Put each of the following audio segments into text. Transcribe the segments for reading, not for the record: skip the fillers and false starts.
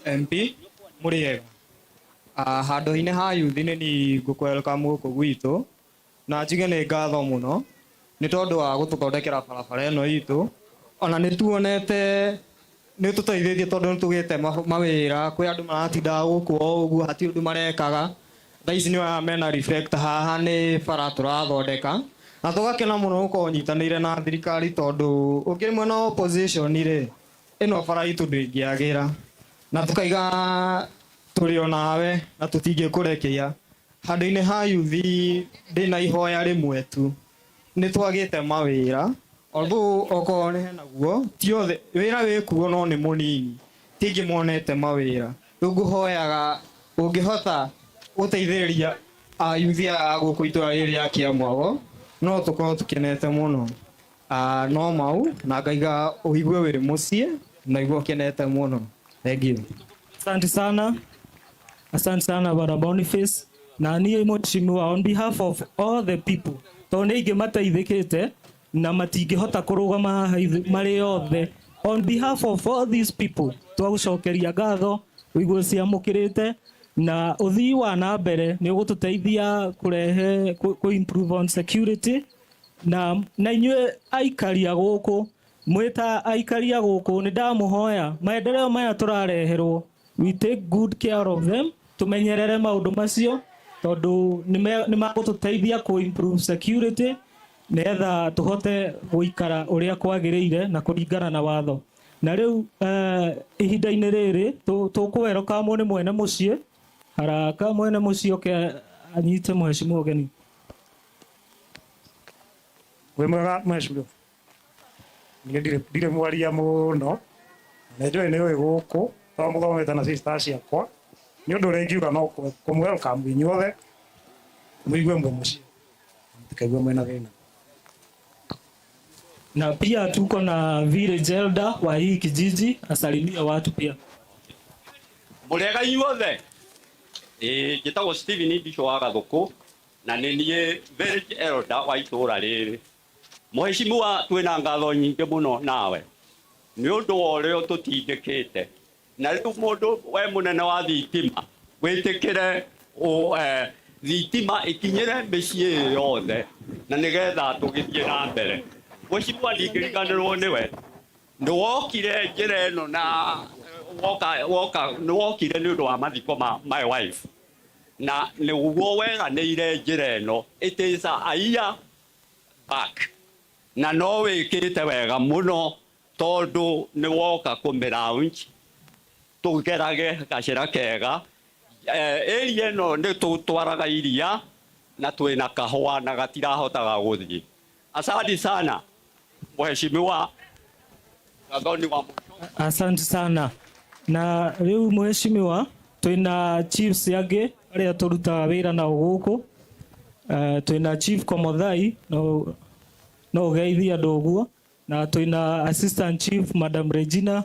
MP mũrĩega. Handũ-inĩ ha yuthi nĩ niĩ ngũkũ welcome gũkũ gwitũ na njuge nĩ ngatho mũno nĩ tondũ wa gũtũthondekera barabara ĩno itũ. Ona nĩ tuonete nĩ ũtũteithĩtie tondũ nĩ tũgĩte mawĩra, kwĩ andũ maratindaga gũkũ o ũguo hatirĩ ũndũ marekaga. Thaa ici nĩ ũrona mena reflector haha nĩ bara tũrathondeka na tũgakena mũno gũkorwo ũnyitanĩire na thirikari tondũ ũkĩrĩ mwena wa opposition rĩ, ĩno bara itũ ndĩngĩagĩra na tũkaiga tũrĩ o nawe na tũtingĩkũrekia. Handũ-inĩ ha yuthi ndĩna ihoya rĩmwe tu, nĩ twagĩte mawĩra although okorwo nĩ henaguo ti othe, wĩra wĩkuo no nĩ mũnini, ti aingĩ monete mawĩra. Rĩu ngũhoyaga ũngĩhota gũteithĩrĩria ayuthi aya a gũkũ itũra rĩrĩ rĩa Kĩamwago no tũkorwo tũkenete mũno. No mau na ngaiga ũigue wĩ mũciĩ na ũigue ũkenete mũno. Thengiũ. Asante sana. Asante sana Bwana Boniface. Na niĩ mheshimiwa, on behalf of all the people, tondũ nĩ aingĩ mateithĩkĩte na matingĩhota kũrũgama haha marĩ othe. On behalf of all these people, twagũcokeria ngatho, ũigue ciamũkĩrĩte na ũthii wa na mbere nĩ ũgũtũteithia kũrehe kũ improve on security na inyuĩ aikari a gũkũ, mwĩ ta aikari a gũkũ nĩ ndamũhoya maendeleo maya tũrareherwo, we take good care of them, tũmenyerere maũndũ macio tondũ nĩ magũtũteithia kũ improve security nĩgetha tũhote gũikara ũrĩa kwagĩrĩire na kũringana na watho. Na rĩu ihinda-inĩ rĩrĩ tũkũwerokamwo nĩ mwene mũciĩ, haraka mwene mũciĩ oke anyite mheshimiwa ũgeni. Wĩ mwega mheshimiwa. Niĩ ndirĩ mwaria mũno, na nĩ njũĩ nĩ ũĩ gũkũ tondũ mũthomete na sisters ciakwa. Nĩ ũndũ ũrĩa ingiuga no kũmũ welcome inyuothe, mũigue mwĩ mũciĩ, mũtikaigue mwĩna thĩna. Na pia tuko na village elder wa hii kijiji asalimia watu pia. Mũrĩega inyuothe? Ĩĩ, njĩtagwo Stephen Ndicũ wa Gathũkũ na nĩ niĩ village elder wa itũũra rĩrĩ. Mheshimiwa, twĩna ngatho nyingĩ mũno nawe nĩ ũndũ wa ũrĩa ũtũtindĩkĩte. Na rĩu mũndũ we mũnene wa thitima wĩtĩkĩre thitima ĩkinyĩre mĩciĩ yothe na nĩgetha tũgĩthiĩ na mbere. Mheshimiwa, ndingĩriganĩrwo nĩwe. Nĩ wokire njĩra ĩno na woka, woka, nĩ wokire nĩ ũndũ wa mathiko ma my wife. Na nĩguo weranĩire njĩra ĩno. It is a year back. Na no wĩkĩte wega mũno tondũ nĩ woka kũmĩ launch tũgerage gacĩra kega. Area ĩno nĩ tũtwaraga iria na twĩna kahũa na gatirahotaga gũthiĩ. Asante sana Mheshimiwa Gathoni wa Mũico. Asante sana. Na rĩu mheshimiwa, twĩna chiefs angĩ arĩa tũrutaga wĩra nao gũkũ. Twĩna Chief Komothai, no ũgeithie andũ ũguo. Na twĩna Assistant Chief Madam Regina.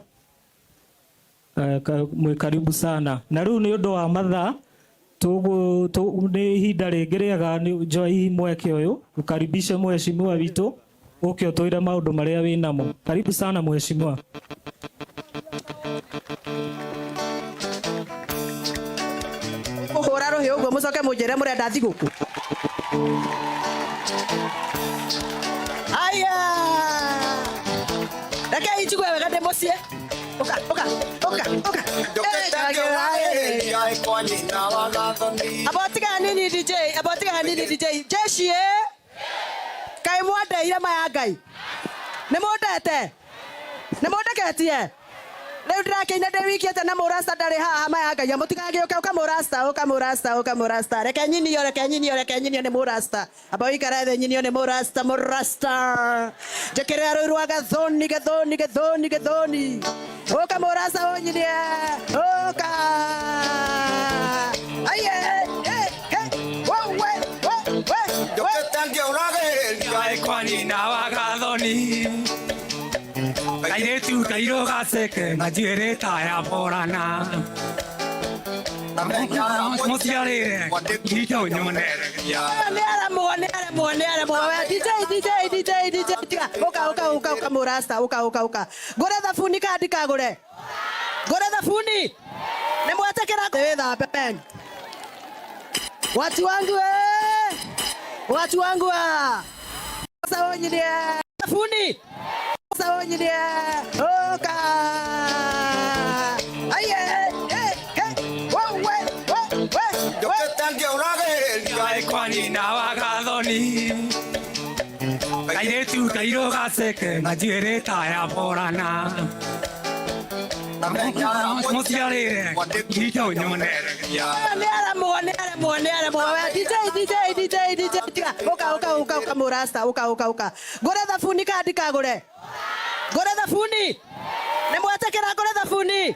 Mwĩ karibu sana. Na rĩu nĩ ũndũ wa mathaa, nĩ ihinda rĩngĩ rĩega nĩ njoe mweke ũyũ ukaribishe mheshimiwa witũ ũke ũtwĩre maũndũ marĩa wĩ namo. Karibu sana mheshimiwa. Kũhũra rũhĩ ũguo mũcoke mũnjĩre mũrenda thigũkũ. Aya! Rekei njigue wega ndĩ mũciĩ. Ũka, ũka, ũka, ũka. Amba tiga hanini DJ, amba tiga hanini DJ. Jeshi ĩ! Kaĩ mwandeire maya Ngai? Nĩ mũndete? Nĩ mũndeketie? Rĩu ndĩrakĩina ndĩ wiki atĩa na mũrasta ndarĩ haha maya Ngai. Mũtigagĩũke, ũka mũrasta, ũka mũrasta, ũka mũrasta. Reke nyinio, reke nyinio, reke nyinio nĩ mũrasta. Amba ũikare thĩ nyinio nĩ mũrasta, mũrasta. Njĩkĩrĩra rũi rwa gathoni, gathoni, gathoni, gathoni. Ũka mũrasta ũnyinie. Ũka. Aiye, he, he, we, we, we, we, we. Kwa nyina wa gathoni. Kairĩtu kairũ gaceke manjuĩrĩ ta ya borana. Mũciarĩre ihinda ũnyonereria. Nĩ aremwo, nĩ aremwo, nĩ aremwo. We, DJ, DJ, DJ, DJ, tiga. Ũka, ũka, ũka, ũka mũrasta, ũka, ũka, ũka. Ngũre thabuni kana ndikagũre? Ngũre thabuni? Nĩ mwetĩkĩra wĩthambe ben. Watu wangu eh! Watu wangu ah! Sasa wonyirie thabuni. Sasa wonyirie oka. Aye eh eh we we we we. Njũkĩte ngĩũragĩrĩria kwa nyina wa gathoni kairĩtu kairũ gaceke manjuĩrĩ ta ya borana mũciarĩre indo nyonereria. Nĩ aremwo nĩ aremwo nĩ aremwo. We DJ DJ DJ DJ tiga. Ũka ũka ũka ũka mũrasta ũka ũka ũka. Ngũre thabuni kana ndikagũre? Ngũre thabuni? Nĩ mwetĩkĩra ngũre thabuni?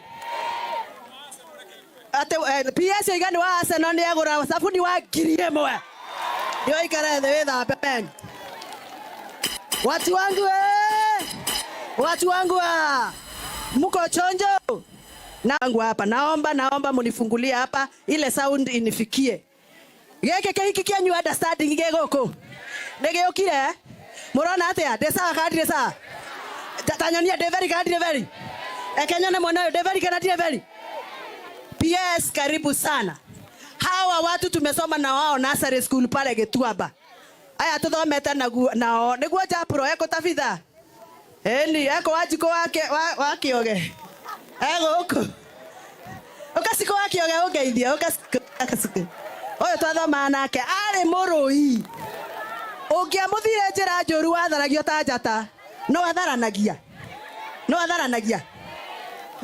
Atĩ PS oiga nĩ wa Arsenal nĩ agũra thabuni wa 1000. Ndio ikare thĩ wĩthambe ben. Watu wangu eh! Watu wangu ah! Mko chonjo? Nangu hapa naomba naomba munifungulie hapa ile sound inifikie. Gĩkĩ kĩhiki kĩanyu understanding gĩ gũkũ. Nĩ gĩũkire? Mũrona atĩa? Ndĩ sawa kana ndirĩ sawa? Ta nyonia ndĩ very kana ndirĩ very? Reke nyone mwena ũyũ ndĩ very kana ndirĩ very? PS karibu sana. Hawa watu tumesoma na wao nursery school pale Gĩtuamba. Aya tuthomete nao nĩguo Japro ekũtabitha. Ĩni eko Wanjikũ wa Kĩoge. Egũkũ. Ũkacikũ wa Kĩoge ũngeithie ũkacikũ ũkacikũ. Ũyũ twathomaga nake arĩ mũrũi. Ũngĩamũthire njĩra njũru watharagio ta njata. No atharanagia. No atharanagia.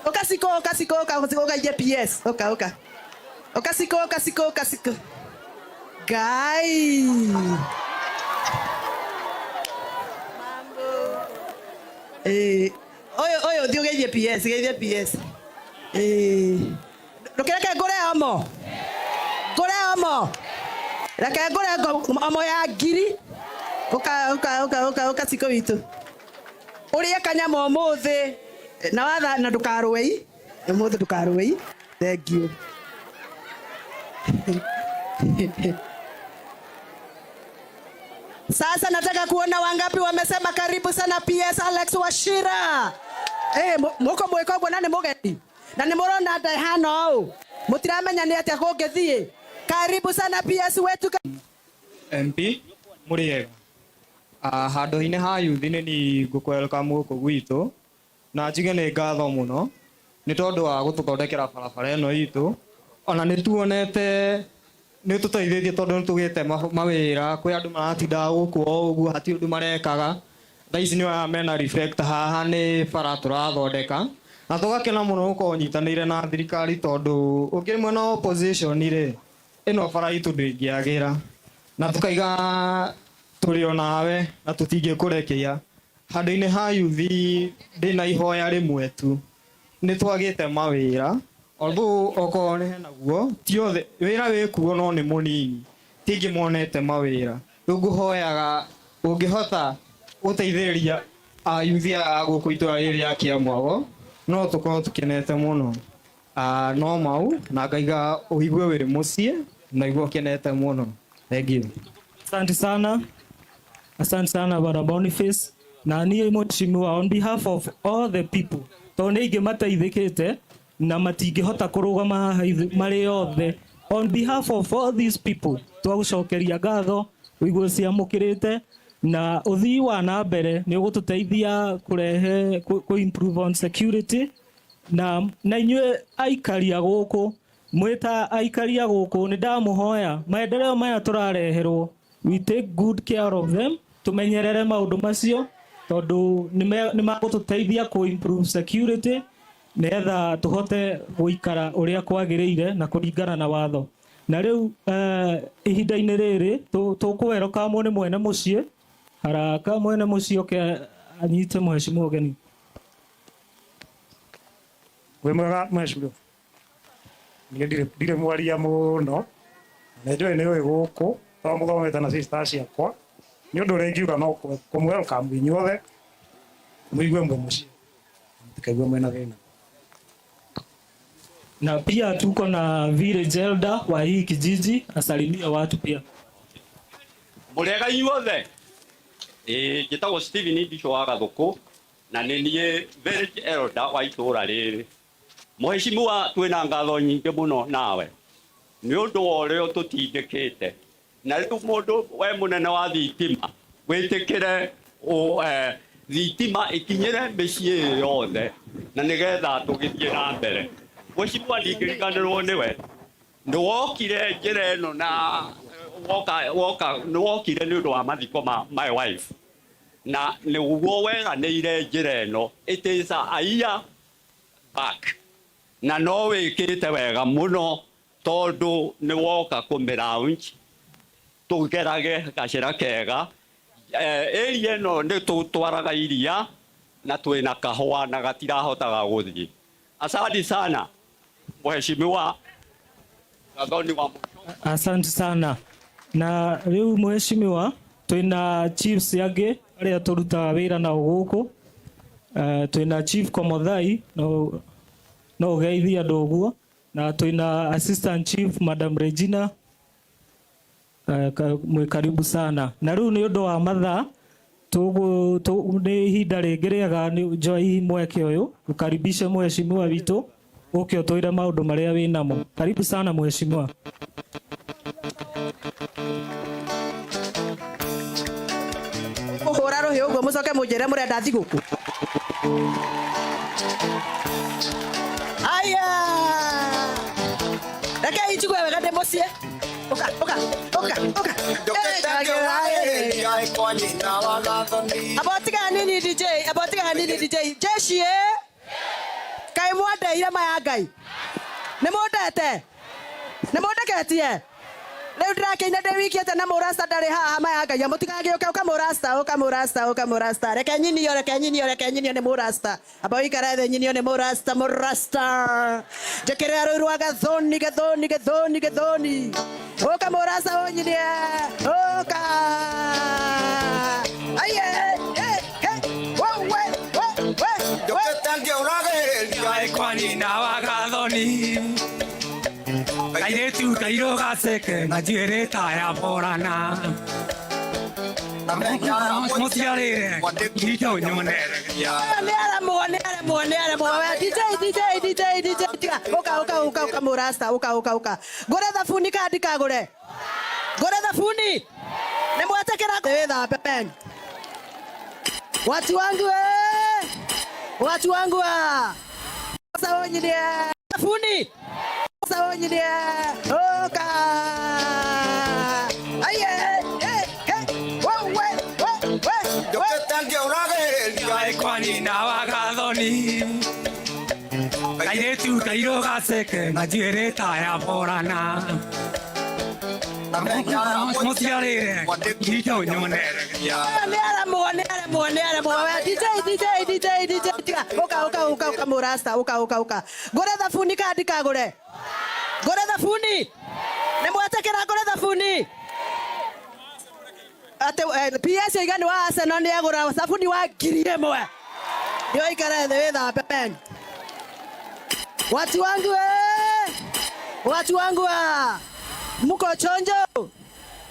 Ũkacikũ ũkacikũ ũkacikũ ũkaige PS. Ũka ũka. Ũkacikũ ũkacikũ ũkacikũ. Ngai. Ũyũ ũyũ thiĩ ũgeithie PS, geithie PS. Ndũkĩreke ngũre omo. Ngũre omo. Reke ngũre omo ya 1000. Ũka ũka ũka ũka ũka cikũ witũ. Ũrĩe kanyama ũmũthĩ na watha na ndũkarũe. Ũmũthĩ ndũkarũe. Thank you. Sasa nataka kuona wangapi wamesema karibu sana PS Alex Wachira. Moko mwĩka ũguo na nĩ mũgeni. Na nĩ mũrona nda ĩhana ũũ. Mũtiramenya nĩ atĩa kũngĩthiĩ. Karibu sana PS wetu. MP mũrĩega. Handũ-inĩ ha yuthi nĩ ni ngũkwelcome gũkũ gwitũ na njuge nĩ ngatho mũno nĩ tondũ wa gũtũthondekera barabara ĩno itũ. Ona nĩ tuonete nĩ tũteithĩtie tondũ nĩ tũgĩte mawĩra kwĩ andũ maratindaga gũkũ o ũguo hatirĩ ũndũ marekaga. Thaa ici nĩ aya mena reflector haha nĩ bara tũrathondeka na tũgakena mũno gũkorwo nyitanĩire na thirikari tondũ ũkĩrĩ mwena wa opposition rĩ ĩno bara itũ ndĩngĩagĩra na tũkaiga tũrĩ o nawe na tũtingĩkũrekia. Handũ-inĩ ha yuthi ndĩna ihoya rĩmwe tu, nĩ twagĩte mawĩra although okorwo nĩ henaguo ti othe wĩra wĩkuo no nĩ mũnini ti aingĩ monete mawĩra. Rĩu ngũhoyaga ũngĩhota gũteithĩrĩria ayuthi aya a gũkũ itũra rĩrĩ rĩa Kĩamwago no tũkorwo tũkenete mũno. No mau na ngaiga ũigue wĩ mũciĩ na ũigue ũkenete mũno. Thank you. Asante sana. Asante sana Bwana Boniface. Na niĩ mheshimiwa on behalf of all the people tondũ nĩ aingĩ mateithĩkĩte na matingĩhota kũrũgama haha marĩ othe. On behalf of all these people twagũcokeria ngatho ũigue ciamũkĩrĩte na ũthii wa na mbere nĩ ũgũtũteithia kũrehe kũ improve on security na inyuĩ aikari a gũkũ mwĩta aikari a gũkũ nĩ ndamũhoya maendeleo maya tũrareherwo we take good care of them tumenyerere maũndũ macio tondũ nĩ magũtũteithia kũ improve security nĩgetha tũhote gũikara ũrĩa kwagĩrĩire na kũringana na watho. Na rĩu ihinda-inĩ rĩrĩ tũkũwerokamwo nĩ mwene mũciĩ haraka mwene mũciĩ oke anyite mheshimiwa ũgeni. Wĩ mwega mheshimiwa. Niĩ ndirĩ mwaria mũno na njũĩ nĩ ũĩ gũkũ tondũ mũthomete na sisters ciakwa nĩ ũndũ ũrĩa ingiuga no kũmwelcome inyuothe mũigue mwĩ mũciĩ mũtikaigue mwĩna thĩna. Na pia tuko na village elder wa hii kijiji asalimia watu pia. Mũrĩega inyuothe. Njĩtagwo Stephen Ndicho wa Gathũkũ na nĩ niĩ village elder wa itũũra rĩrĩ. Mheshimiwa twina ngatho nyingĩ mũno nawe nĩ ũndũ wa ũrĩa ũtũtindĩkĩte na rĩu mũndũ we mũnene wa thitima wĩtĩkĩre thitima ĩkinyĩre mĩciĩ yothe na nĩgetha tũgĩthiĩ na mbere. Mheshimiwa ndingĩriganĩrwo nĩwe nĩ wokire njĩra ĩno na woka nĩ wokire nĩ ũndũ wa mathiko ma my wife na nĩguo weranĩire njĩra ĩno it is a year back na no wĩkĩte wega mũno tondũ nĩ woka kũmĩ launch tũgerage gacĩra kega. Area ĩno nĩ tũtwaraga iria na twĩna kahũa na gatirahotaga gũthiĩ. Asante sana Mheshimiwa Gathoni wa Asante sana. Na rĩu mheshimiwa twĩna chiefs angĩ arĩa tũrutaga wĩra nao gũkũ. Twĩna Chief Komothai no ũgeithie andũ ũguo, na twĩna Assistant Chief Madam Regina. Mwĩ karibu sana. Na rĩu nĩ ũndũ wa mathaa nĩ ihinda rĩngĩ rĩega nĩ njoe mweke ũyũ ukaribishe mheshimiwa witũ ũke ũtwĩre maũndũ marĩa wĩ namo. Karibu sana mheshimiwa. Kũhũra rũhĩ ũguo mũcoke mũnjĩre mũrenda thigũkũ. Aya, reke njigue wega ndĩ mũciĩ. Ũka ũka ũka ũka. Amba tiga hanini DJ, amba tiga hanini DJ. Jeshi ĩ kaĩ mwandeire maya Ngai nĩ mũndete nĩ mũndeketie rĩu ndĩrakĩina ndĩ wiki atĩa na mũrasta ndarĩ haha maya Ngai mũtigagĩũke. Ũka mũrasta, ũka mũrasta, ũka mũrasta, reke nyinio, reke nyinio, reke nyinio nĩ mũrasta. Amba ũikare thĩ nyinio nĩ mũrasta. Mũrasta njĩkĩrĩra rũi rwa gathoni gathoni gathoni gathoni. Ũka mũrasta ũnyinie ũka. Aye we we we we. Kwa nyina wa Gathoni kairĩtu kairũ gaceke na njuĩrĩ ta ya borana mũciarĩre indo nyonereria. Nĩ aremwo nĩ aremwo nĩ aremwo we DJ DJ DJ DJ tiga. Ũka ũka ũka ũka mũrasta ũka ũka ũka. Ngũre thabuni kana ndikagũre? Ngũre thabuni. Nĩ mwetĩkĩra wĩthambe pen. Watu wangu watu wangu sasa wonyinie thabuni. Sasa wonyinie ũka. Aye we we we we. Kwa nyina wa Gathoni kairĩtu kairũ gaceke na njuĩrĩ ta ya borana mũciarĩre indo nyonereria. Nĩ aremwo nĩ aremwo nĩ aremwo we DJ DJ DJ DJ tiga. Ũka ũka ũka ũka mũrasta ũka ũka ũka. Ngũre thabuni kana ndikagũre? Ngũre thabuni. Nĩ mwetĩkĩra ngũre thabuni? Atĩ PS oiga nĩ wa Arsenal nĩ agũra thabuni wa 1000. Nĩ ũikare thĩ wĩthambe pen. Watu wangu watu wangu mko chonjo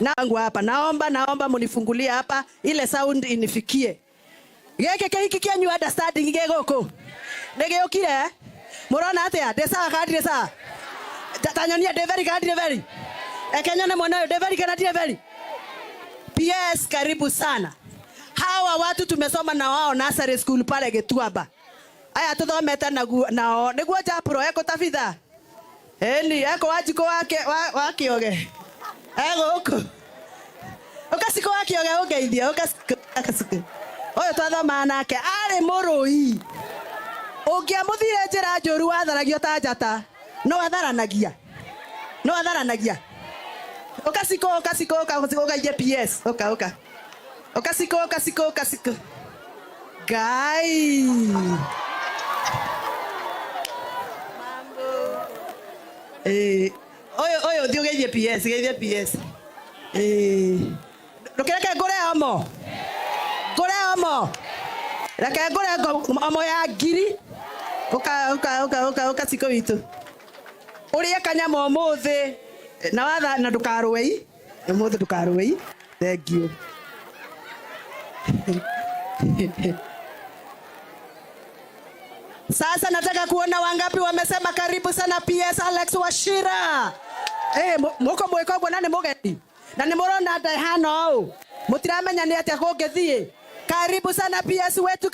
nangu hapa. Naomba naomba munifungulie hapa ile sound inifikie. Gĩkĩ kĩhiki kĩanyu understanding gĩ gũkũ nĩ gĩũkire. Mũrona atĩa? Ndĩ sawa kana ndirĩ sawa? Ta nyonia ndĩ very kana ndirĩ very? Reke nyone mwena ũyũ ndĩ very kana ndirĩ very? PS karibu sana. Hawa watu tumesoma na wao nursery school pale Gĩtuamba. Aya tuthomete nao nĩguo Japro ekũtabitha. Ĩni eko Wanjikũ wa Kĩoge. Egũkũ. Ũkacikũ wa Kĩoge ũngeithie ũkacikũ. Ũyũ twathomaga nake arĩ mũrũi. Ũngĩamũthire njĩra njũru watharagio ta njata. No atharanagia. No atharanagia. Ũkacikũ ũkacikũ ũkacikũ ũgeithie PS. Ũka ũka. Ũkacikũ ũkacikũ ũkacikũ. Ngai. Ũyũ ũyũ thiĩ ũgeithie PS, geithie PS. Ndũkĩreke ngũre omo. Ngũre omo. Reke ngũre omo ya 1000. Ũka ũka ũka ũka ũka cikũ witũ. Ũrĩe kanyama ũmũthĩ na watha na ndũkarũe i. Ũmũthĩ ndũkarũe i. Thank you. Sasa nataka kuona wangapi wamesema karibu sana PS Alex Wachira. Muko mwika uguo na nĩ mũgeni na nĩ mũrona nda ĩhana ũũ, mũtiramenya nĩ atĩa kũngĩthiĩ. Karibu sana PS wetu.